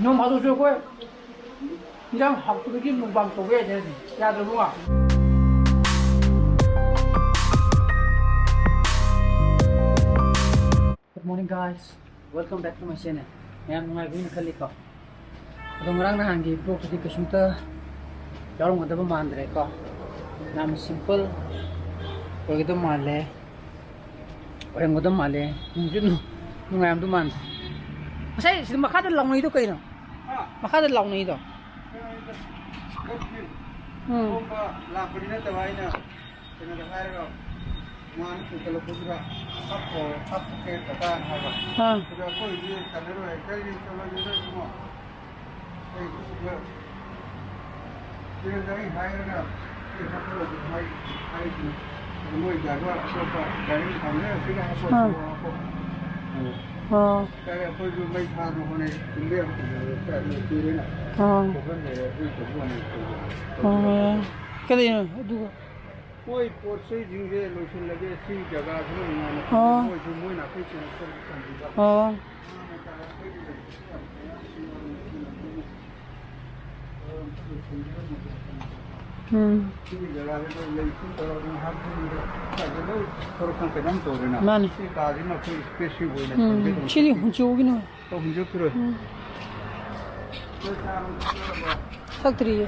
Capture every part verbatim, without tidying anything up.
ꯅꯣꯡ ꯐꯥꯗꯣꯛꯁꯨ ꯑꯩꯈꯣꯏ ꯏꯟꯖꯥꯡ ꯍꯥꯎꯇꯕꯒꯤ ꯃꯨꯛꯕꯥꯡ ꯇꯧꯕ ꯌꯥꯏꯗꯅ꯫ ꯌꯥꯗ꯭ꯔꯣ ꯏꯕꯨꯡꯉꯣ? Good morning, guys. Welcome back to my channel. ꯃꯌꯥꯝ ꯅꯨꯡꯉꯥꯏꯕꯤꯅ ꯈꯜꯂꯤꯀꯣ꯫ ꯑꯗꯣ ꯉꯔꯥꯡ ꯅꯍꯥꯟꯒꯤ vlogꯇꯨꯗꯤ ꯀꯩꯁꯨꯝꯇ ꯌꯥꯎꯔꯝꯒꯗꯕ ꯃꯥꯟꯗ꯭ꯔꯦꯀꯣ꯫ ꯌꯥꯝ simple ꯑꯣꯏꯒꯗꯕ ꯃꯥꯜꯂꯦ꯫ ꯑꯣꯏꯔꯝꯒꯗꯕ ꯃꯥꯜꯂꯦ꯫ ꯅꯨꯡꯁꯨ ꯅꯨꯡ-, ꯅꯨꯡꯉꯥꯏꯔꯝꯗꯧ ꯃꯥꯟꯗꯦ꯫ ꯉꯁꯥꯏ ꯁꯤꯗ ꯃꯈꯥꯗ ꯂꯥꯎꯅꯩꯗꯣ ꯀꯩꯅꯣ? ꯍꯥ? ꯃꯈꯥꯗ ꯂꯥꯎꯅꯩꯗꯣ꯫ ꯎꯝ꯫ ꯁꯣꯝꯗ ꯂꯥꯛꯄꯗꯤ ꯅꯠꯇꯕ, ꯑꯩꯅ ꯀꯩꯅꯣꯗ ꯍꯥꯏꯔꯒ ꯃꯥꯅ ꯄꯨꯈꯠꯂꯛꯄꯗꯨꯗ ꯍꯥꯞꯄꯣ, ꯍꯥꯞꯄꯣ, ꯀꯩ ꯗꯔꯀꯥꯔ ꯍꯥꯏꯕ꯫ ꯑꯥ꯫ ꯑꯗꯣ ꯑꯩꯈꯣꯏꯒꯤꯗꯤ ꯆꯠꯂꯔꯣꯏ, ꯀꯔꯤ ꯆꯠꯂꯣꯏꯗꯣꯏꯅꯣ ꯏꯕꯨꯡꯉꯣ? ꯑꯩ ꯁꯤꯗ ꯁꯤꯗ ꯑꯩ ꯍꯥꯏꯔꯒ ꯁꯤ ꯍꯥꯞꯄꯣ ꯍꯥꯏ-, ꯍꯥꯏꯔꯤꯁꯤꯅꯤ꯫ ꯑꯗꯨ ꯃꯣꯏ ꯗ꯭ꯔꯥꯏꯚꯔ ꯑꯇꯣꯞꯄ ꯒꯥꯔꯤ ꯊꯝꯃꯦ, ꯁꯤꯗ ꯍꯥꯞꯄꯣ, ꯑꯥ꯫ ꯍꯥꯞꯄꯣ꯫ ꯑꯣ꯫ ꯀꯔꯤ ꯑꯩꯈꯣꯏꯁꯨ ꯃꯩ ꯊꯥꯅ ꯍꯣꯠꯅꯩ, ꯆꯨꯝꯕ ꯌꯥꯝ ꯆꯨꯝꯃꯦ, ꯀꯨꯏꯔꯦꯅ꯫ ꯑꯥ꯫ ꯈꯣꯠꯄ ꯂꯩꯔꯦ, ꯑꯗꯨꯒꯤ ꯇꯧꯕ ꯋꯥꯅꯤ꯫ ꯑꯣ꯫ ꯀꯔꯤꯅꯣ ꯑꯗꯨꯒ? ꯃꯣꯏ ꯄꯣꯠ ꯆꯩꯁꯤꯡꯁꯦ ꯂꯣꯏꯁꯤꯜꯂꯒꯦ, ꯁꯤ ꯖꯒꯥꯁꯤꯅ ꯅꯨꯡꯉꯥꯏꯅ ꯊꯝꯕꯤꯕ, ꯑꯣ꯫ ꯃꯣꯏꯁꯨ ꯃꯣꯏꯅ ꯑꯩꯈꯣꯏ ꯆꯦꯟꯅ ꯁꯔꯨꯛ ꯊꯝꯕꯤꯕ꯫ ꯑꯣ꯫ ꯃꯥꯅ ꯇꯥꯔꯛꯄꯒꯤ ꯂꯩꯕꯁꯤ ꯌꯥꯝ ꯐꯖꯅ ꯁꯤꯟꯅꯔꯝꯃꯦ, ꯑꯗꯨꯅ ꯑꯗꯨꯝ, ꯑ, ꯂꯣꯏꯁꯤꯟꯕꯤꯔꯝꯃꯒꯦ꯫ ꯎꯝ꯫ ꯁꯤꯒꯤ ꯖꯒꯥꯁꯤꯗ ꯂꯩ ꯁꯨꯝ ꯇꯧꯔꯒ ꯑꯗꯨꯝ ꯍꯥꯞꯄꯤꯕꯗ ꯁ꯭ꯋꯥꯏꯗ ꯂꯣꯏ ꯊꯣꯔꯛꯄ ꯀꯩꯅꯣꯝ ꯇꯧꯗꯅ꯫ ꯃꯥꯅꯤ꯫ ꯁꯤ ꯀꯥꯁꯤꯃ ꯑꯩꯈꯣꯏ space ꯁꯤ ꯑꯣꯏꯅ ꯎꯝ, ꯊꯝꯒꯦ ꯇꯧꯕ꯫ ꯁꯤꯗꯤ ꯍꯨꯟꯆꯣꯛꯈꯤꯅꯨ꯫ ꯑꯣ, ꯍꯨꯟꯆꯣꯛꯈꯤꯔꯣꯏ꯫ ꯎꯝ꯫ ꯊꯛꯇ꯭ꯔꯤꯌꯦ꯫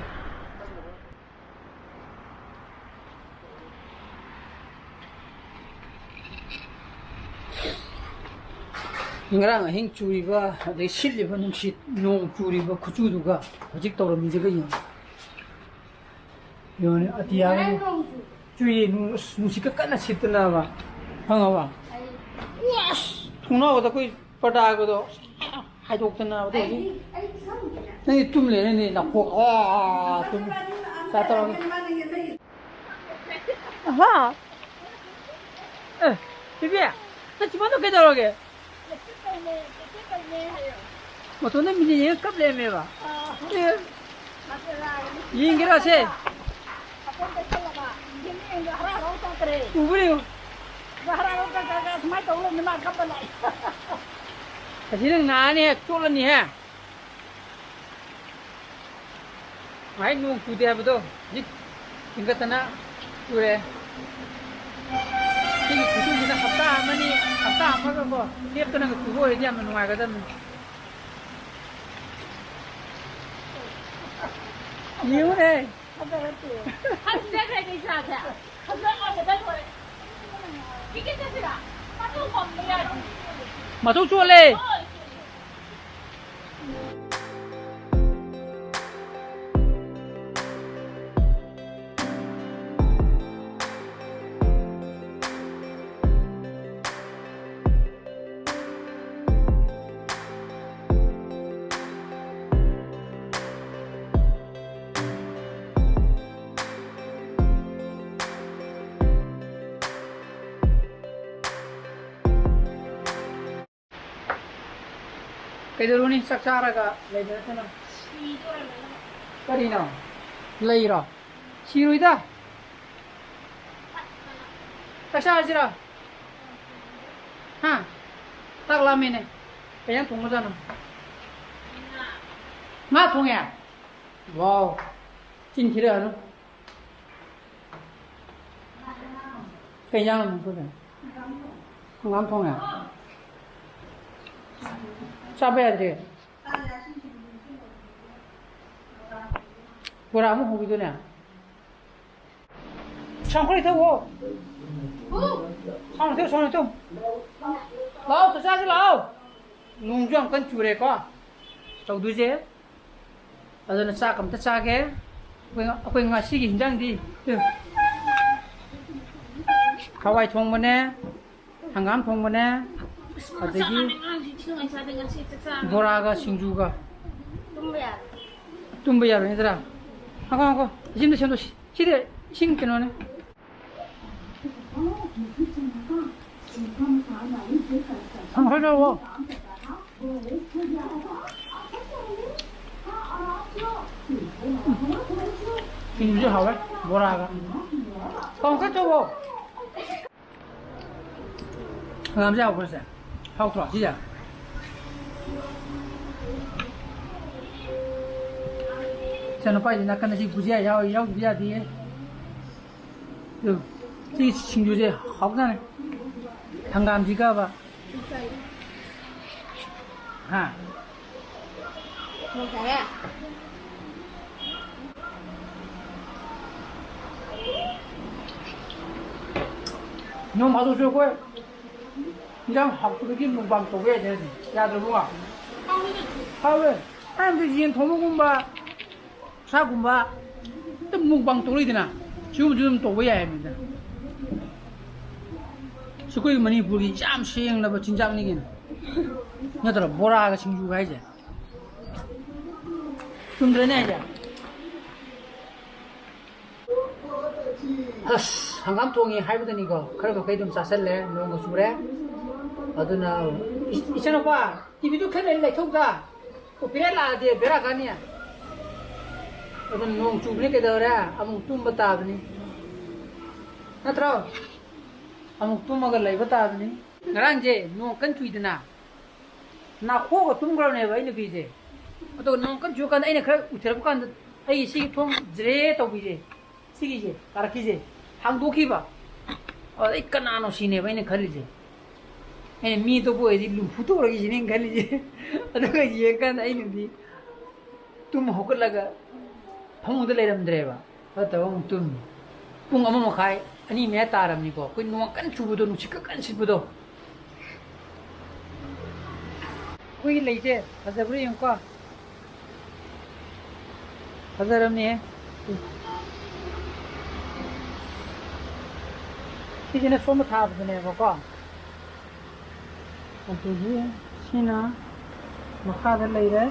ꯉꯔꯥꯡ ꯑꯍꯤꯡ ꯆꯨꯔꯤꯕ, ꯑꯗꯩ ꯁꯤꯠꯂꯤꯕ ꯅꯨꯡꯁꯤꯠ, ꯅꯣꯡ ꯆꯨꯔꯤꯕ ꯈꯨꯆꯨꯗꯨꯒ ꯍꯧꯖꯤꯛ ꯇꯧꯔꯝꯃꯤꯁꯤꯒ ꯌꯦꯡꯉꯨ꯫ ꯌꯦꯡꯉꯨꯅꯦ, ꯑꯇꯤꯌꯥꯒ ꯆꯨꯏꯌꯦ, ꯅꯨꯡ-, ꯑꯁ, ꯅꯨꯡꯁꯤꯠꯀ ꯀꯟꯅ ꯁꯤꯠꯇꯅꯕ, ꯈꯪꯉꯕ? ꯑꯁ, ꯊꯣꯡꯅꯥꯎꯒꯗꯣ ꯑꯩꯈꯣꯏ ꯄꯔꯗꯥꯒꯗꯣ ꯍꯥꯏꯗꯣꯛꯇꯅ ꯑꯗꯨ ꯍꯧꯖꯤꯛ ꯅꯪꯗꯤ ꯇꯨꯝ ꯂꯩꯔꯦꯅꯦ, ꯅꯈꯣꯛ, ꯑꯥ, ꯇꯨꯝ, ꯆꯥ ꯇꯧꯔꯒ꯫ ꯍꯥ? ꯑꯦ, ꯕꯤꯕꯤ, ꯅꯪ ꯆꯤꯡꯕꯥꯟꯗꯣ ꯀꯩꯗꯧꯔꯒꯦ? ꯃꯇꯣꯟꯗ ꯃꯤꯅ ꯌꯦꯡꯉ ꯀꯞ ꯂꯩꯔꯝꯃꯦꯕ꯫ ꯑꯦ, ꯌꯦꯡꯒꯦꯔꯣ ꯑꯁꯦ? ꯎꯕ꯭ꯔꯥ ꯌꯦꯡꯉꯨ꯫ ꯑꯁꯤ ꯅꯪ ꯅꯥꯅꯤ ꯍꯦ, ꯆꯣꯠꯂꯅꯤ ꯍꯦ꯫ ꯉꯁꯥꯏ ꯅꯣꯡ ꯆꯨꯗꯦ ꯍꯥꯏꯕꯗꯣ ꯍꯧꯖꯤꯛ ꯊꯤꯡꯒꯠꯇꯅ ꯆꯨꯔꯦ꯫ ꯁꯤꯒꯤ ꯈꯨꯆꯨꯁꯤꯅ ꯍꯞꯇꯥ ꯑꯃꯅꯤ, ꯍꯞꯇꯥ ꯑꯃꯒꯀꯣ ꯂꯦꯞꯇꯅꯒ ꯆꯨꯕ ꯑꯣꯏꯔꯗꯤ ꯌꯥꯝꯅ ꯅꯨꯡꯉꯥꯏꯒꯗꯕꯅꯤ꯫ ꯌꯦꯡꯉꯨꯅꯦ꯫ ꯐꯖꯔꯦ ꯇꯨ꯫ ꯐꯖꯈ꯭ꯔꯦ ꯏꯆꯥꯁꯦ꯫ ꯐꯖꯈ꯭ꯔꯕꯗ ꯂꯣꯏꯔꯦ꯫ ꯄꯤꯛꯀꯦꯠ ꯆꯠꯁꯤꯔꯥ? ꯃꯇꯨ ꯄꯝꯕ ꯌꯥꯗꯦ꯫ ꯃꯇꯨ ꯆꯣꯠꯂꯦ꯫ ꯍꯣꯏ꯫ ꯀꯩꯗꯧꯔꯨꯅꯤ? ꯆꯥꯛ ꯆꯥꯔꯒ ꯂꯩꯕ ꯅꯠꯇꯅ꯫ ꯁꯤꯗꯣꯔꯦ ꯂꯣꯏꯅꯃꯛ꯫ ꯀꯔꯤꯅꯣ? ꯂꯩꯔꯣ? ꯁꯤꯔꯣꯏꯗ꯫ ꯆꯥꯛ ꯆꯥꯔꯁꯤꯔꯣ? ꯍꯥ? ꯆꯥꯛ ꯂꯥꯝꯃꯦꯅꯦ꯫ ꯀꯩ ꯏꯟꯖꯥꯡ ꯊꯣꯡꯕꯖꯥꯠꯅꯣ? ꯉꯥ ꯊꯣꯡꯉꯦ? ꯋꯥꯎ꯫ ꯆꯤꯟ ꯊꯤꯔꯛꯑꯅꯨ꯫ ꯀꯩ ꯏꯟꯖꯥꯡꯅꯣ ꯅꯈꯣꯏꯗꯤ? ꯍꯪꯒꯥꯝ ꯊꯣꯡꯉꯦ? ꯆꯥꯕ ꯌꯥꯗ꯭ꯔꯦ꯫ ꯕꯣꯔꯥ ꯑꯃ ꯍꯧꯕꯤꯗꯨꯅꯦ꯫ ꯁꯥꯎꯟ ꯈꯔ ꯂꯩꯊꯧꯑꯣ꯫ Sound ꯂꯩꯊꯧ, sound ꯂꯩꯊꯧ꯫ ꯂꯥꯛꯑꯣ, ꯆꯥꯛ ꯆꯥꯁꯤ ꯂꯥꯛꯑꯣ꯫ ꯅꯣꯡꯁꯨ ꯌꯥꯝ ꯀꯟꯅ ꯆꯨꯔꯦꯀꯣ꯫ ꯇꯧꯗꯣꯏꯁꯦ꯫ ꯑꯗꯨꯅ ꯆꯥꯛ ꯑꯝꯇ ꯆꯥꯒꯦ꯫ ꯑꯩꯈꯣꯏ, ꯑꯩꯈꯣꯏ ꯉꯁꯤꯒꯤ ꯍꯤꯟꯖꯥꯡꯗꯤ ꯍꯋꯥꯏ ꯊꯣꯡꯕꯅꯦ, ꯍꯪꯒꯥꯝ ꯊꯣꯡꯕꯅꯦ, ꯑꯁ, ꯃꯆꯥ ꯑꯗꯒꯤ ꯑꯉꯥꯡꯁꯤ ꯊꯤꯉꯩ ꯆꯥꯗꯦ ꯉꯁꯤ ꯆꯥꯛ ꯆꯥꯔꯒ꯫ ꯕꯣꯔꯥꯒ ꯁꯤꯡꯖꯨꯒ꯫ ꯇꯨꯝꯕ ꯌꯥꯔꯣꯏ꯫ ꯇꯨꯝꯕ ꯌꯥꯔꯣꯏ ꯅꯠꯇ꯭ꯔꯥ? ꯉꯥꯏꯈꯣ, ꯉꯥꯏꯈꯣ꯫ ꯏꯁꯤꯡꯗ ꯁꯦꯝꯗꯣꯛꯁꯤ꯫ ꯁꯤꯗꯤ ꯏꯁꯤꯡ ꯀꯩꯅꯣꯅꯦ꯫ ꯊꯝꯈ꯭ꯔꯣ꯫ ꯁꯤꯡꯁꯨ ꯍꯥꯎꯋꯦ ꯕꯣꯔꯥꯒ꯫ ꯀꯥꯡꯍꯧ ꯈꯔ ꯇꯧꯋꯣ꯫ ꯍꯪꯒꯥꯝꯁꯦ ꯍꯥꯎꯕ꯭ꯔꯣ ꯁꯦ? ꯍꯥꯎꯇ꯭ꯔꯣ ꯁꯤꯁꯦ? ꯏꯆꯥꯅꯨꯄꯥꯒꯤ ꯅꯥꯀꯟꯗ ꯁꯤ ꯕꯨꯖꯤꯌꯥ ꯌꯥꯎ-, ꯌꯥꯎꯗꯕ ꯌꯥꯗꯦꯌꯦ꯫ ꯑꯗꯨ ꯁꯤ ꯁꯤꯡꯖꯨꯁꯦ ꯍꯥꯎꯖꯥꯠꯅꯤ꯫ ꯍꯪꯒꯥꯝꯁꯤꯒꯕ꯫ ꯍꯥ? ꯃꯣꯔꯣꯛ ꯁꯥꯏꯍꯦ꯫ ꯅꯣꯡ ꯐꯥꯗꯣꯛꯁꯨ ꯑꯩꯈꯣꯏ ꯏꯟꯖꯥꯡ ꯍꯥꯎꯇꯕꯒꯤ ꯃꯨꯛꯕꯥꯡ ꯇꯧꯕ ꯌꯥꯏꯗꯅ꯫ ꯌꯥꯗ꯭ꯔꯕꯣ? ꯍꯥꯎꯋꯦ꯫ ꯑꯩ ꯑꯝꯇ ꯌꯦꯟ ꯊꯣꯡꯕꯒꯨꯝꯕ, ꯁꯥꯒꯨꯝꯕ ꯑꯝꯇ ꯃꯨꯛꯕꯥꯡ ꯇꯧꯔꯛꯏꯗꯅ, ꯁꯤꯒꯨꯝꯕꯁꯨ ꯑꯗꯨꯝ ꯇꯧꯕ ꯌꯥꯏ ꯍꯥꯏꯕꯅꯤꯗ꯫ ꯑꯩꯈꯣꯏꯒꯤ ꯃꯅꯤꯄꯨꯔꯒꯤ ꯌꯥꯝ ꯁꯦꯡꯂꯕ ꯆꯤꯟꯖꯥꯛꯅꯤ ꯀꯩꯅꯣ꯫ ꯅꯠꯇ꯭ꯔꯣ? ꯕꯣꯔꯥꯒ ꯁꯤꯡꯖꯨꯒ ꯍꯥꯏꯁꯦ꯫ ꯆꯨꯝꯗ꯭ꯔꯅꯦ ꯍꯥꯏꯁꯦ? ꯑꯁ, ꯍꯪꯒꯥꯝ ꯊꯣꯡꯉꯤ ꯍꯥꯏꯕꯗꯅꯤꯀꯣ, ꯈꯔ ꯃꯈꯩ ꯑꯗꯨꯝ ꯆꯥꯁꯜꯂꯦ, ꯅꯣꯡꯒ ꯆꯨꯔꯦ꯫ ꯑꯗꯨꯅ, ꯏ-, ꯏꯆꯟꯅꯨꯄꯥ, ꯇꯤꯚꯤꯗꯨ ꯈꯔ ꯂꯩ-, ꯂꯩꯊꯧꯗ꯫ Copyright ꯂꯥꯛꯑꯗꯤ ꯕꯦꯔꯥ ꯀꯥꯅꯤ꯫ ꯑꯗꯨꯅ ꯅꯣꯡ ꯆꯨꯕꯅꯤ ꯀꯩꯗꯧꯔꯦ? ꯑꯃꯨꯛ ꯇꯨꯝꯕ ꯇꯥꯕꯅꯤ꯫ ꯅꯠꯇ꯭ꯔꯣ? ꯑꯃꯨꯛ ꯇꯨꯝꯃꯒ ꯂꯩꯕ ꯇꯥꯕꯅꯤ꯫ ꯉꯔꯥꯡꯁꯦ ꯅꯣꯡ ꯀꯟꯅ ꯆꯨꯏꯗꯅ, ꯅꯥꯈꯣꯛꯑꯒ ꯇꯨꯝꯈ꯭ꯔꯕꯅꯦꯕ ꯑꯩ ꯅꯨꯄꯤꯁꯦ꯫ ꯑꯗꯣ ꯅꯣꯡ ꯀꯟꯅ ꯆꯨꯔꯀꯥꯟꯗ ꯑꯩꯅ ꯈꯔ ꯎꯊꯔꯛꯄ ꯀꯥꯟꯗ, ꯑꯩ ꯁꯤꯒꯤ ꯊꯣꯡ ꯖ꯭ꯔꯦ ꯇꯧꯕꯤꯁꯦ, ꯁꯤꯒꯤꯁꯦ, ꯀꯥꯔꯛꯀꯤꯁꯦ ꯍꯥꯡꯗꯣꯛꯈꯤꯕ꯫ ꯑꯗ ꯑꯩ ꯀꯅꯥꯅꯣ ꯁꯤꯅꯦꯕ ꯑꯩꯅ ꯈꯜꯂꯤꯁꯦ꯫ ꯑꯩꯅ ꯃꯤ ꯑꯇꯣꯞꯄ ꯑꯣꯏꯔꯗꯤ ꯂꯨꯝꯐꯨ ꯇꯧꯔꯒꯦ ꯁꯤꯅꯦ ꯑꯩꯅ ꯈꯜꯂꯤꯁꯦ꯫ ꯑꯗꯨꯒ ꯌꯦꯡꯀꯥꯟꯗ ꯑꯩ ꯅꯨꯄꯤ ꯇꯨꯝ ꯍꯧꯒꯠꯂꯒ ꯐꯃꯨꯡꯗ ꯂꯩꯔꯝꯗ꯭ꯔꯦꯕ꯫ ꯐꯠꯇꯕ ꯑꯃꯨꯛ ꯇꯨꯝꯃꯤ꯫ ꯄꯨꯡ ꯑꯃ ꯃꯈꯥꯏ, ꯑꯅꯤ ꯃꯌꯥ ꯇꯥꯔꯕꯅꯤꯀꯣ꯫ ꯑꯩꯈꯣꯏ ꯅꯣꯡ ꯀꯟꯅ ꯆꯨꯕꯗꯣ, ꯅꯨꯡꯁꯤꯠꯀ ꯀꯟꯅ ꯁꯤꯠꯄꯗꯣ꯫ ꯑꯩꯈꯣꯏꯒꯤ ꯂꯩꯁꯦ ꯐꯖꯕ꯭ꯔꯥ ꯌꯦꯡꯉꯨꯀꯣ꯫ ꯐꯖꯔꯝꯅꯦꯍꯦ꯫ ꯁꯤꯁꯤꯅ ꯁꯣꯝꯗ ꯊꯥꯕꯗꯨꯅꯦꯕꯀꯣ꯫ ꯑꯗꯒꯤ ꯁꯤꯅ ꯃꯈꯥꯗ ꯂꯩꯔꯦ꯫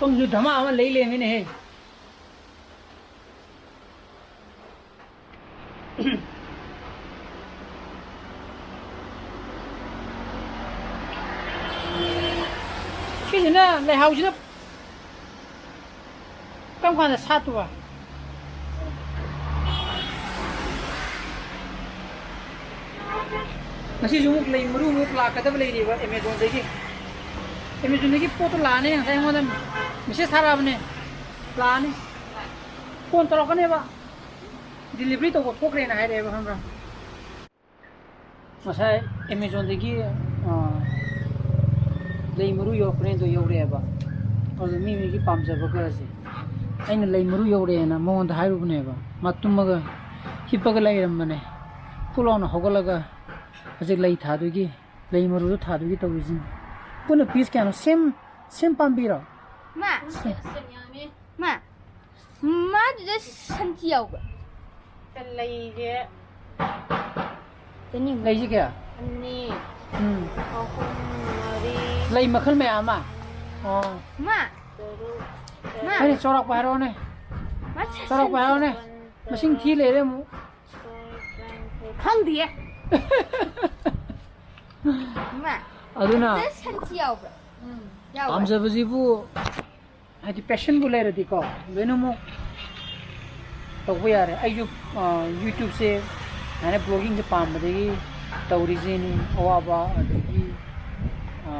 ꯄꯪꯁꯨ ꯙꯃꯥ ꯑꯃ ꯂꯩ ꯂꯩꯔꯝꯃꯤꯅꯦꯍꯦ꯫ ꯁꯤꯁꯤꯅ, ꯂꯩꯍꯥꯎꯁꯤꯅ ꯀꯔꯝ ꯀꯥꯟꯗ ꯁꯥꯠꯇꯣꯏꯕ? ꯉꯁꯤꯁꯨ ꯑꯃꯨꯛ ꯂꯩ ꯃꯔꯨ ꯑꯃꯨꯛ ꯂꯥꯛꯀꯗꯕ ꯂꯩꯔꯤꯕ ꯑꯦꯃꯦꯖꯣꯟꯗꯒꯤ꯫ ꯑꯦꯃꯦꯖꯣꯟꯗꯒꯤ ꯄꯣꯠꯇꯣ ꯂꯥꯛꯑꯅꯤ, ꯉꯁꯥꯏ ꯑꯩꯉꯣꯟꯗ ꯃꯦꯁꯦꯖ ꯊꯥꯔꯛꯑꯕꯅꯦ, ꯂꯥꯛꯑꯅꯤ꯫ ꯐꯣꯟ ꯇꯧꯔꯛꯀꯅꯦꯕ, ꯗꯤꯂꯤꯚꯔꯤ ꯇꯧꯕ ꯊꯣꯛꯈ꯭ꯔꯦꯅ ꯍꯥꯏꯔꯛꯑꯦꯕ, ꯈꯪꯕ꯭ꯔꯥ? ꯉꯁꯥꯏ ꯑꯦꯃꯦꯖꯣꯟꯗꯒꯤ, ꯑ, ꯂꯩ ꯃꯔꯨ ꯌꯧꯔꯛꯄꯅꯦ, ꯑꯗꯣ ꯌꯧꯔꯛꯑꯦꯕ꯫ ꯑꯗꯨ ꯃꯤ ꯃꯤꯒꯤ ꯄꯥꯝꯖꯕ ꯈꯔꯁꯦ꯫ ꯑꯩꯅ ꯂꯩ ꯃꯔꯨ ꯌꯧꯔꯛꯑꯦꯅ ꯃꯉꯣꯟꯗ ꯍꯥꯏꯔꯨꯕꯅꯦꯕ꯫ ꯃꯥ ꯇꯨꯝꯃꯒ, ꯍꯤꯞꯄꯒ ꯂꯩꯔꯝꯕꯅꯦ꯫ ꯐꯨꯛ ꯂꯥꯎꯅ ꯍꯧꯒꯠꯂꯒ ꯍꯧꯖꯤꯛ ꯂꯩ ꯊꯥꯗꯣꯏꯒꯤ, ꯂꯩ ꯃꯔꯨꯗꯣ ꯊꯥꯗꯣꯏꯒꯤ ꯇꯧꯔꯤꯁꯤꯅꯤ꯫ ꯄꯨꯟꯅ ꯄꯤꯁ ꯀꯌꯥꯅꯣ? ꯁꯦꯝ, ꯁꯦꯝ ꯄꯥꯝꯕꯤꯔꯣ? ꯃꯥ꯫ ꯁꯦꯝ꯫ ꯃꯥ꯫ ꯃꯥꯗꯨꯗ ꯁꯟꯊꯤ ꯌꯥꯎꯕ꯭ꯔꯥ? ꯂꯩꯁꯦ ꯆꯅꯤꯃꯨꯛ꯫ ꯂꯩꯁꯦ ꯀꯌꯥ? ꯑꯅꯤ꯫ ꯎꯝ꯫ ꯑꯍꯨꯝ, ꯃꯔꯤ꯫ ꯂꯩ ꯃꯈꯜ ꯃꯌꯥꯝ ꯑꯃ? ꯑꯣ꯫ ꯃꯥ꯫ ꯇꯔꯨꯛ꯫ ꯃꯥ꯫ ꯑꯩꯅ ꯆꯥꯎꯔꯥꯛꯄ ꯍꯥꯏꯔꯛꯑꯣꯅꯦ꯫ ꯃꯥ ꯆꯥꯎꯔꯥꯛꯄ ꯁꯟꯊꯤ ꯍꯥꯏꯔꯛꯑꯣꯅꯦ꯫ ꯌꯥꯎꯕ꯭ꯔꯥ? ꯃꯁꯤꯡ ꯊꯤ ꯂꯩꯔꯦ ꯑꯃꯨꯛ꯫ ꯈꯪꯗꯤꯌꯦ꯫ ꯃꯥ꯫ ꯑꯗꯨꯅ ꯑꯗꯨꯗ ꯁꯟꯊꯤ ꯌꯥꯎꯕ꯭ꯔꯥ? ꯎꯝ, ꯌꯥꯎꯋꯦ꯫ ꯄꯥꯝꯖꯕꯁꯤꯕꯨ ꯍꯥꯏꯗꯤ ꯄꯦꯁꯟꯕꯨ ꯂꯩꯔꯗꯤꯀꯣ, ꯂꯣꯏꯅꯃꯛ ꯇꯧꯕ ꯌꯥꯔꯦ꯫ ꯑꯩꯁꯨ, ꯑ, YouTubeꯁꯦ ꯁꯨꯃꯥꯏꯅ bloggingꯁꯦ ꯄꯥꯝꯕꯗꯒꯤ ꯇꯧꯔꯤꯁꯤꯅꯤ꯫ ꯑꯋꯥꯕ ꯑꯗꯒꯤ, ꯑ,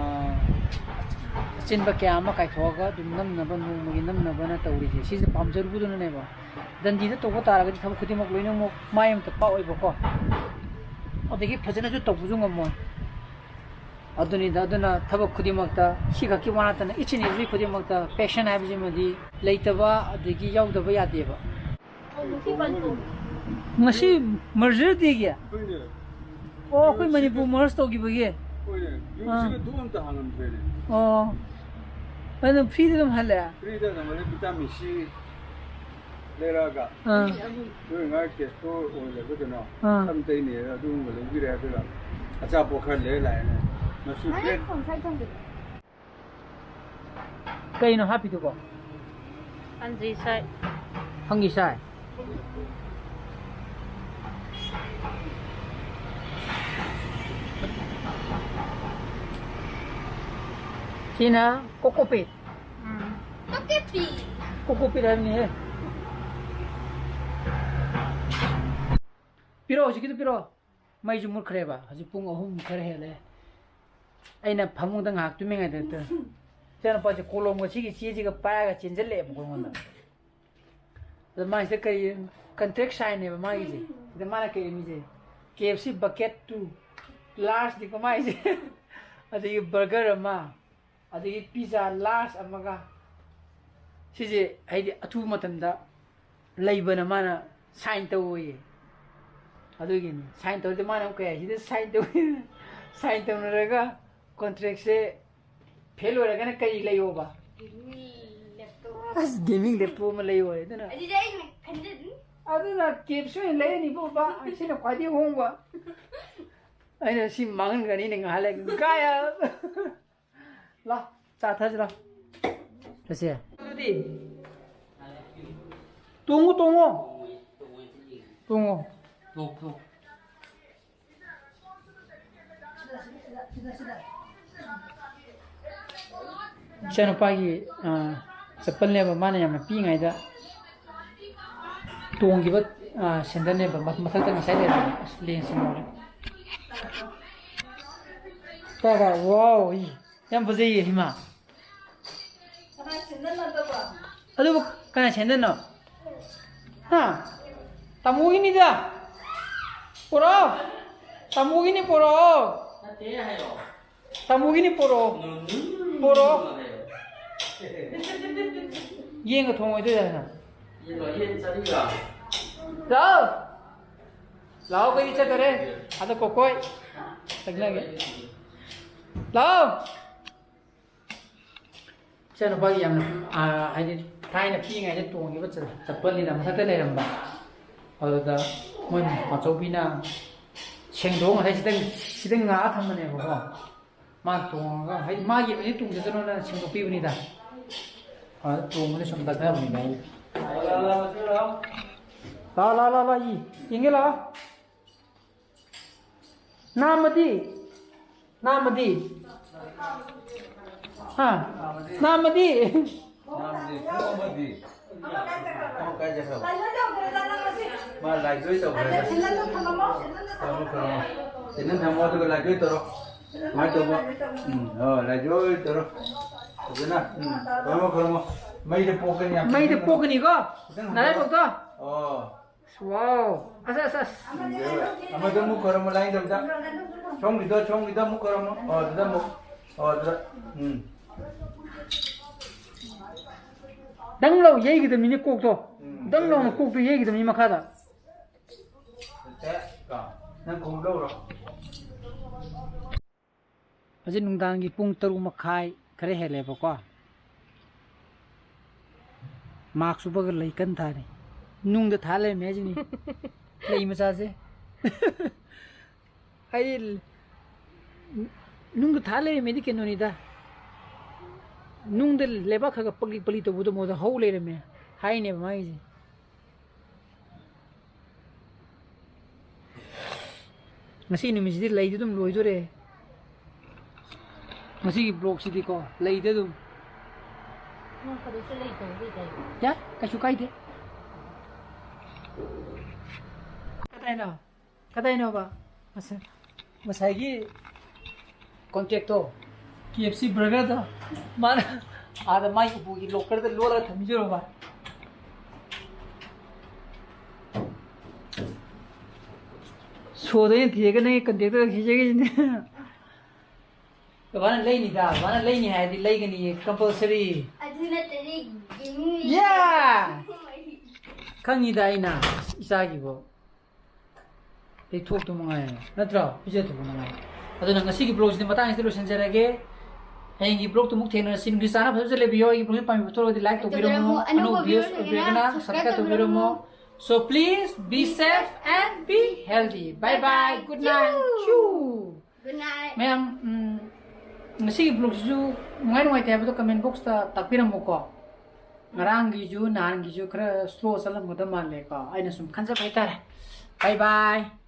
ꯑꯆꯤꯟꯕ ꯀꯌꯥ ꯑꯃ ꯀꯥꯏꯊꯣꯛꯑꯒ ꯑꯗꯨꯝ ꯅꯝꯅꯕ, ꯅꯣꯡꯃꯒꯤ ꯅꯝꯅꯕꯅ ꯇꯧꯔꯤꯁꯦ꯫ ꯁꯤꯁꯦ ꯄꯥꯝꯖꯔꯨꯕꯗꯨꯅꯅꯦꯕ꯫ ꯗꯟꯗꯤꯗ ꯇꯧꯕ ꯇꯥꯔꯒꯗꯤ ꯊꯕꯛ ꯈꯨꯗꯤꯡꯃꯛ ꯂꯣꯏꯅꯃꯛ ꯃꯥꯏ ꯑꯃꯇ ꯄꯥꯛꯑꯣꯏꯕꯀꯣ꯫ ꯑꯗꯒꯤ ꯐꯖꯅꯁꯨ ꯇꯧꯕꯁꯨ ꯉꯝꯃꯣꯏ꯫ ꯑꯗꯨꯅꯤꯗ, ꯑꯗꯨꯅ ꯊꯕꯛ ꯈꯨꯗꯤꯡꯃꯛꯇ, ꯁꯤ ꯈꯛꯀꯤ ꯋꯥ ꯅꯠꯇꯅ, each and every ꯈꯨꯗꯤꯡꯃꯛꯇ passion ꯍꯥꯏꯕꯁꯤꯃꯗꯤ ꯂꯩꯇꯕ ꯑꯗꯒꯤ ꯌꯥꯎꯗꯕ ꯌꯥꯗꯦꯕ꯫ ꯉꯁꯤ merger dayꯒꯤ? ꯑꯩꯈꯣꯏꯅꯦ꯫ ꯑꯣ, ꯑꯩꯈꯣꯏ ꯃꯅꯤꯄꯨꯔ merge ꯇꯧꯈꯤꯕꯒꯤ? ꯍꯣꯏꯅꯦ꯫ ꯌꯨꯝꯁꯤꯒ ꯑꯥ꯫ ꯊꯣꯡ ꯑꯝꯇ ꯍꯥꯡꯉꯝꯗ꯭ꯔꯦꯅꯦ꯫ ꯑꯣ꯫ ꯑꯗꯨꯝ freeꯗ ꯑꯗꯨꯝ ꯍꯜꯂꯦ? Freeꯗ ꯑꯗꯨꯝ ꯍꯜꯂꯦ, vitamin C ꯂꯩꯔꯛꯑꯒ꯫ ꯑꯥ꯫ ꯅꯣꯏ ꯉꯥꯏ cash flow ꯑꯣꯏꯅ ꯂꯩꯕ ꯀꯩꯅꯣ, ꯑꯥ꯫ ꯁꯝ ꯇꯩꯅꯦꯅ ꯑꯗꯨꯒꯨꯝꯕ ꯂꯩꯕꯤꯔꯦ, ꯑꯗꯨꯒ ꯑꯆꯥꯄꯣꯠ ꯈꯔ ꯂꯩꯔ ꯂꯥꯛꯑꯦꯅꯦ꯫ ꯃꯆꯨ ꯃꯥꯅ red꯫ ꯐꯣꯟ ꯈꯔ ꯊꯝꯕꯤꯔꯣ꯫ ꯀꯩꯅꯣ ꯍꯥꯞꯄꯤꯗꯨꯕꯣ? ꯐꯪꯖꯤꯁꯥꯏ꯫ ꯐꯪꯖꯤꯁꯥꯏ꯫ ꯁꯤꯅ ꯀꯣꯀꯣꯄꯤꯠ꯫ ꯎꯝ꯫ ꯀꯣꯀꯣꯄꯤꯠ꯫ ꯀꯣꯀꯣꯄꯤꯠ ꯍꯥꯏꯕꯅꯤꯍꯦ꯫ ꯄꯤꯔꯛꯑꯣ, ꯍꯧꯖꯤꯛꯀꯤꯗꯣ ꯄꯤꯔꯛꯑꯣ꯫ ꯃꯩꯁꯨ ꯃꯨꯠꯈ꯭ꯔꯦꯕ꯫ ꯍꯧꯖꯤꯛ ꯄꯨꯡ ꯑꯍꯨꯝ ꯈꯔ ꯍꯦꯜꯂꯦ꯫ ꯑꯩꯅ ꯐꯃꯨꯡꯗ ꯉꯥꯏꯍꯥꯛ ꯇꯨꯝꯃꯤꯉꯩꯗ ꯇꯨ-, ꯏꯆꯥꯅꯨꯄꯥꯁꯦ ꯀꯣꯂꯣꯝꯒ ꯁꯤꯒꯤ ꯆꯦꯁꯤꯒ ꯄꯥꯏꯔꯒ ꯆꯦꯟꯁꯤꯜꯂꯛꯑꯦꯕꯀꯣ ꯑꯩꯉꯣꯟꯗ꯫ ꯑꯗ ꯃꯥꯁꯤꯗ ꯀꯔꯤ, contract signꯅꯦꯕ ꯃꯥꯒꯤꯁꯦ꯫ ꯁꯤꯗ ꯃꯥꯅ ꯀꯩ ꯏꯔꯝꯃꯤꯁꯦ? KFC bucket two, largeꯅꯤꯀꯣ ꯃꯥꯒꯤꯁꯦ꯫ ꯑꯗꯒꯤ burger ꯑꯃ, ꯑꯗꯒꯤ pizza large ꯑꯃꯒ꯫ ꯁꯤꯁꯦ ꯍꯥꯏꯗꯤ ꯑꯊꯨꯕ ꯃꯇꯝꯗ ꯂꯩꯕꯅ ꯃꯥꯅ sign ꯇꯧꯑꯣꯌꯦ꯫ ꯑꯗꯨꯒꯤꯅꯤ꯫ Sign ꯇꯧꯔꯗꯤ ꯃꯥꯅ ꯑꯃꯨꯛ ꯀꯩ ꯍꯥꯏ? ꯁꯤꯗ sign ꯇꯧ-, sign ꯇꯧꯅꯔꯒ contractꯁꯦ fail ꯑꯣꯏꯔꯒꯅ ꯀꯔꯤ ꯂꯩꯌꯣꯕ? Gaming laptop꯫ ꯑꯁ, gaming laptop ꯑꯃ ꯂꯩꯌꯣꯌꯦ꯫ ꯑꯗꯨꯅ ꯑꯗꯨꯗꯤ ꯑꯩꯅ ꯈꯟꯖꯟ- ꯑꯗꯨꯅ KFC ꯑꯣꯏꯅ ꯂꯩꯔꯅꯤꯕꯣ, ꯕꯥ꯫ ꯁꯤꯅ ꯈ꯭ꯋꯥꯏꯗꯒꯤ ꯍꯣꯡꯕ꯫ ꯑꯩꯅ ꯁꯤ ꯃꯥꯡꯍꯟꯒꯅꯤꯅꯦ ꯉꯥꯏꯍꯥꯛ ꯂꯩ꯫ ꯀꯥꯏ? ꯂꯥ, ꯆꯥ ꯊꯛꯑꯁꯤ ꯂꯥ꯫ ꯆꯠꯁꯦ꯫ ꯑꯗꯨꯗꯤ ꯇꯣꯡꯉꯨ, ꯇꯣꯡꯉꯨ꯫ ꯇꯣꯡꯉꯨ꯫ ꯇꯣꯡ, ꯇꯣꯡ꯫ ꯏꯆꯥꯅꯨꯄꯥꯒꯤ, ꯑ, ꯆꯄꯜꯅꯦꯕ, ꯃꯥꯅ ꯌꯥꯝꯅ ꯄꯤꯛꯏꯉꯩꯗ ꯇꯣꯡꯈꯤꯕ, ꯑ, ꯁꯦꯟꯗꯜꯅꯦꯕ꯫ ꯃ-, ꯃꯊꯛꯇ ꯉꯁꯥꯏ ꯂꯩꯔꯝꯕ꯫ ꯑꯁ, ꯂꯦꯟꯁ ꯉꯧꯔꯦ꯫ ꯀꯥꯏ, ꯀꯥꯏ? ꯋꯥꯎ, ꯏ, ꯌꯥꯝ ꯐꯖꯩꯌꯦ, ꯍꯤꯃꯥ꯫ ꯀꯅꯥ ꯁꯦꯟꯗꯜ ꯅꯠꯇꯕ? ꯑꯗꯨꯕꯨ ꯀꯅꯥ ꯁꯦꯟꯗꯜꯅꯣ? ꯍꯥ? ꯇꯥꯃꯣꯒꯤꯅꯤꯗ꯫ ꯄꯨꯔꯛꯑꯣ꯫ ꯇꯥꯃꯣꯒꯤꯅꯤ, ꯄꯨꯔꯛꯑꯣ꯫ ꯅꯠꯇꯦ ꯍꯥꯏꯌꯣ꯫ ꯇꯥꯃꯣꯒꯤꯅꯤ, ꯄꯨꯔꯛꯑꯣ꯫ ꯅꯨ-, ꯅꯨ-, ꯄꯨꯔꯛꯑꯣ꯫ ꯍꯥꯏꯌꯣ꯫ ꯌꯦꯟꯒ ꯊꯣꯡꯉꯣꯏꯗꯣꯏꯔꯥ ꯅꯪ? ꯌꯦꯟ ꯂꯣ, ꯌꯦꯟ ꯆꯥꯅꯤꯡꯕ꯭ꯔꯣ? ꯂꯥꯛꯑꯣ꯫ ꯂꯥꯛꯑꯣ, ꯀꯩꯗꯤ ꯆꯠꯇꯔꯦ꯫ ꯑꯗꯣ ꯀꯣꯀꯣꯏ꯫ ꯆꯠꯅꯒꯦ꯫ ꯂꯥꯛꯑꯣ꯫ ꯏꯆꯥꯅꯨꯄꯥꯒꯤ ꯌꯥꯝꯅ, ꯑꯥ, ꯍꯥꯏꯗꯤ ꯊꯥꯏꯅ ꯄꯤꯛꯏꯉꯩꯗ ꯇꯣꯡꯈꯤꯕ ꯆ-, ꯆꯄꯜꯅꯤꯅ ꯃꯊꯛꯇ ꯂꯩꯔꯝꯕ꯫ ꯑꯗꯨꯗ ꯃꯣꯏ ꯃꯆꯧꯕꯤꯅ ꯁꯦꯡꯗꯣꯛꯑ ꯉꯁꯥꯏ ꯁꯤꯗ, ꯁꯤꯗ ꯉꯥꯛꯑ ꯊꯝꯕꯅꯦꯕꯀꯣ꯫ ꯃꯥ ꯇꯣꯡꯉꯒ, ꯍꯥꯏꯗꯤ ꯃꯥꯒꯤ ꯑꯣꯏꯅ ꯇꯣꯡꯖꯁꯅꯨꯅ ꯁꯦꯡꯗꯣꯛꯄꯤꯕꯅꯤꯗ꯫ ꯇꯣꯡꯕꯗ ꯁꯨꯝ ꯇꯛꯊꯕꯅꯤꯗ ꯑꯩ꯫ ꯂꯥ, ꯂꯥ, ꯂꯥ, ꯂꯥ, ꯏ꯫ ꯌꯦꯡꯒꯦ ꯂꯥꯛꯑꯣ꯫ ꯅꯥꯝꯃꯗꯤ? ꯅꯥꯝꯃꯗꯤ? ꯍꯥ? ꯅꯥꯝꯃꯗꯤ? ꯅꯥꯝꯃꯗꯤ? ꯄꯨꯡ ꯑꯃꯗꯤ? ꯑꯃ ꯀꯥꯏ ꯆꯠꯈ꯭ꯔꯕ? ꯃꯥ ꯂꯥꯏꯖꯣꯏ ꯇꯧꯈ꯭ꯔꯦ꯫ ꯊꯝꯃꯣ, ꯊꯝꯃꯣ꯫ ꯆꯦꯅꯦꯜ ꯊꯝꯃꯣ, ꯑꯗꯨꯒ ꯂꯥꯏꯖꯣꯏ ꯇꯧꯔꯣ꯫ ꯀꯃꯥꯏꯅ ꯇꯧꯕ? ꯎꯝ, ꯑꯣ, ꯂꯥꯏꯖꯣꯏ ꯇꯧꯔꯣ꯫ ꯐꯖꯅ꯫ ꯎꯝ, ꯈꯨꯔꯨꯝꯃꯣ, ꯈꯨꯔꯨꯝꯃꯣ꯫ ꯃꯩꯗ ꯄꯣꯛꯀꯅꯤ ꯌꯥꯝ ꯃꯩꯗ ꯄꯣꯛꯀꯅꯤꯀꯣ? ꯈꯤꯇꯪ ꯍꯟꯊꯔꯣ꯫ ꯅꯔꯥꯏꯕꯛꯇꯣ? ꯑꯣ꯫ ꯋꯥꯎ꯫ ꯑꯁ, ꯑꯁ, ꯑꯁ꯫ ꯎꯝ, ꯑꯃꯗ ꯑꯃꯨꯛ ꯈꯨꯔꯨꯝꯃꯣ, ꯂꯥꯏꯟ ꯇꯧꯗ꯫ ꯁꯣꯝꯒꯤꯗꯣ, ꯁꯣꯝꯒꯤꯗꯣ ꯑꯃꯨꯛ ꯈꯨꯔꯨꯝꯃꯣ꯫ ꯑꯣ, ꯑꯗꯨꯗ ꯑꯃꯨꯛ꯫ ꯑꯣ, ꯑꯗꯨꯗ꯫ ꯎꯝ꯫ ꯗꯪ ꯂꯥꯎ ꯌꯩꯒꯗꯕꯅꯤꯅꯦ ꯀꯣꯛꯇꯣ꯫ ꯎꯝ, ꯗꯪ ꯂꯥꯎꯅ ꯀꯣꯛꯇꯣ ꯌꯩꯒꯗꯕꯅꯤ ꯃꯈꯥꯗ꯫ ꯅꯪ ꯈꯣꯡꯎꯞ ꯂꯧꯔꯣ꯫ ꯍꯧꯖꯤꯛ ꯅꯨꯡꯗꯥꯡꯒꯤ ꯄꯨꯡ ꯇꯔꯨꯛ ꯃꯈꯥꯏ ꯈꯔ ꯍꯦꯜꯂꯦꯕꯀꯣ꯫ ꯃꯥꯛꯁ ꯎꯞꯄꯒ ꯂꯩ ꯀꯟꯅ ꯊꯥꯔꯤ꯫ ꯅꯨꯡꯗ ꯊꯥ ꯂꯩꯔꯝꯃꯦ ꯍꯥꯏꯁꯤꯅꯤ꯫ ꯂꯩ ꯃꯆꯥꯁꯦ꯫ ꯑꯩ ꯅꯨꯡꯗ ꯊꯥ ꯂꯩꯔꯝꯃꯦꯗꯤ ꯀꯩꯅꯣꯅꯤꯗ꯫ ꯅꯨꯡꯗ ꯂꯩꯕꯥꯛ ꯈꯔ ꯈꯔ ꯄꯛꯂꯤ ꯄꯛꯂꯤ ꯇꯧꯕꯗꯣ ꯃꯣꯏꯗ ꯍꯧ ꯂꯩꯔꯝꯃꯦ ꯍꯥꯏꯅꯦꯕ ꯃꯥꯒꯤꯁꯦ꯫ ꯉꯁꯤ ꯅꯨꯃꯤꯠꯁꯤꯗꯤ ꯂꯩꯗꯤ ꯑꯗꯨꯝ ꯂꯣꯏꯗꯣꯔꯦ꯫ ꯉꯁꯤꯒꯤ ꯕ꯭ꯂꯣꯛꯁꯤꯗꯤꯀꯣ, ꯂꯩꯗꯤ ꯑꯗꯨꯝ꯫ ꯅꯣꯡ ꯐꯥꯗꯣꯛꯁꯨ ꯂꯩ ꯇꯧꯕ ꯀꯩ ꯀꯥꯏꯒꯦ? ꯌꯥꯏ, ꯀꯩꯁꯨ ꯀꯥꯏꯗꯦ꯫ ꯀꯗꯥꯏꯅꯣ? ꯀꯗꯥꯏꯅꯣꯕ? ꯉꯁꯥꯏ-, ꯉꯁꯥꯏꯒꯤ ꯀꯣꯟꯇꯦꯛꯇꯣ, ꯀꯦ ꯑꯦꯐ ꯁꯤ ꯕꯔꯒꯔꯗꯣ, ꯃꯥꯅ ꯑꯥꯗ ꯃꯥꯏ ꯎꯄꯨꯒꯤ ꯂꯣꯀꯔꯗ ꯂꯣꯜꯂꯒ ꯊꯝꯕꯤꯔꯝꯕ꯫ ꯁꯣꯗ ꯑꯩꯅ ꯊꯤꯔꯒ ꯅꯪꯒꯤ ꯀꯟꯇꯦꯛꯇꯣ ꯊꯤꯖꯒꯦꯁꯤꯅꯦ꯫ ꯕꯕꯥꯅ ꯂꯩꯅꯤꯗ, ꯕꯕꯥꯅ ꯂꯩꯅꯤ ꯍꯥꯏꯔꯗꯤ ꯂꯩꯒꯅꯤꯌꯦ, compulsory꯫ ꯑꯗꯨ ꯅꯠꯇꯗꯤ gaming ꯌꯥ! ꯈꯪꯉꯤꯗ ꯑꯩꯅ ꯏꯆꯥꯒꯤꯕꯨ꯫ ꯂꯩꯊꯣꯛꯇꯧ ꯃꯉꯥꯏꯔꯦ, ꯅꯠꯇ꯭ꯔꯣ? ꯄꯤꯖꯊꯣꯛꯄ ꯃꯉꯥꯏꯔꯦ꯫ ꯑꯗꯨꯅ ꯉꯁꯤꯒꯤ ꯕ꯭ꯂꯣꯛꯁꯤꯗꯤ ꯃꯇꯥꯡꯁꯤꯗ ꯂꯣꯏꯁꯤꯟꯖꯔꯒꯦ꯫ ꯍꯌꯦꯡꯒꯤ ꯕ꯭ꯂꯣꯛꯇ ꯑꯃꯨꯛ ꯊꯦꯡꯅꯔꯁꯤ꯫ ꯅꯨꯡꯊꯤꯜ ꯆꯥꯅ ꯐꯖ ꯐꯖ ꯂꯩꯕꯤꯌꯣ꯫ ꯑꯩꯒꯤ ꯕ꯭ꯂꯣꯛꯁꯤ ꯄꯥꯝꯕꯤꯕ ꯊꯣꯛꯂꯒꯗꯤ ꯂꯥꯏꯛ ꯇꯧꯕꯤꯔꯝꯃꯣ꯫ ꯑꯅꯧꯕ viewers ꯑꯣꯏꯕꯤꯔꯒꯅ ꯑꯣꯏꯕꯤꯔꯒꯅ subscribe subscribe ꯇꯧꯕꯤꯔꯝꯃꯣ꯫ ꯇꯧꯕꯤꯔꯝꯃꯣ꯫ So please be safe and be healthy. Bye bye. Good night. Choo. Good night. ꯃꯌꯥꯝ, ꯎꯝ, ꯉꯁꯤꯒꯤ ꯕ꯭ꯂꯣꯛꯁꯤꯁꯨ ꯅꯨꯡꯉꯥꯏ ꯅꯨꯡꯉꯥꯏꯇꯦ ꯍꯥꯏꯕꯗꯣ comment boxꯇ ꯇꯥꯛꯄꯤꯔꯝꯃꯨꯀꯣ꯫ ꯉꯔꯥꯡꯒꯤꯁꯨ ꯅꯍꯥꯟꯒꯤꯁꯨ ꯈꯔ slow ꯆꯠꯂꯝꯒꯗꯕ ꯃꯥꯜꯂꯦꯀꯣ, ꯑꯩꯅ ꯁꯨꯝ ꯈꯟꯖꯕ ꯍꯥꯏꯇꯥꯔꯦ꯫ Bye bye.